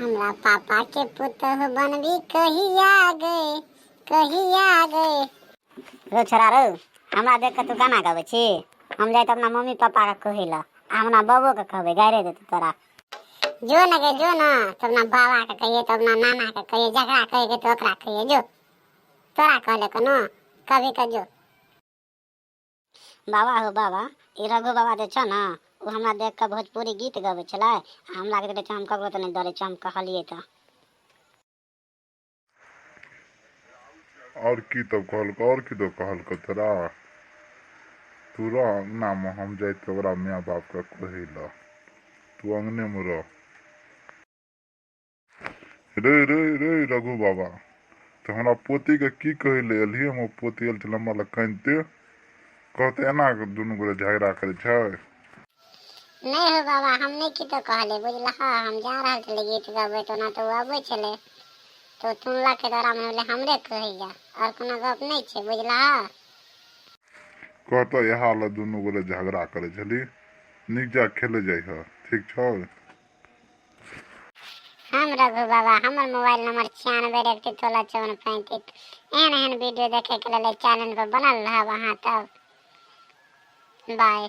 हमरा पापा के पुतहु बनबी कहिया गे, कहिया गे। रो छोरा रो, हमरा देख के तू गाना गाबै छी? हम जाइत अपना मम्मी पापा के कहै लए, आ अपना बाबो के कहबै, गाड़ि देतौ तोरा। जो न गे, जो न, तो अपना बाबा के कहिए, तो अपना नाना के कहिए, जकरा कहे के तो ओकरा कहिए। जो, तोरा कहले कोनो कभी के जो। बाबा हो बाबा, ई रघु बाबा जे छौ ने, ओ हमरा देख के भोजपुरी गीत गबै छलै, आ हमरा के कहै छै हम ककरो तऽ नहि डरै छियै, हम कहलियै तऽ। आओर की तब कहलकौ? आओर की तब कहलकौ तोरा? तू रह अङ्गनामे, हम जाइत ओकरा माय बापके कहै लए, तू अङ्गनेमे रह। रे रे रे रघु बाबा, तऽ हमरा पोतीके की कहै लए एलही? हमर पोती आयल छलै हमरा लग कानिते, कहतै एना दुनू गोटे झगड़ा करै छै? नहि हो बाबा, हम नहि कितो कहलियै, बुझलह? हम जा रहल छलियै गीत गबै, तऽ ओना तऽ ओ अबै छलै, तऽ ओ सुनलक, तऽ ओकरा मन भेलै हमरे कहैया, आओर कोनो गप नहि छै, बुझलह? कहतऽ, इएह लए दुनू गोटे झगड़ा करै छली? नीक जा खेलै जाइह, ठीक छौ? हम रघु बाबा, हमर मोबाइल नंबर 96 31 16 54 35। एहन एहन वीडियो देखे के लेल चैनल पर बनल रहब अहाँ। तब बाय।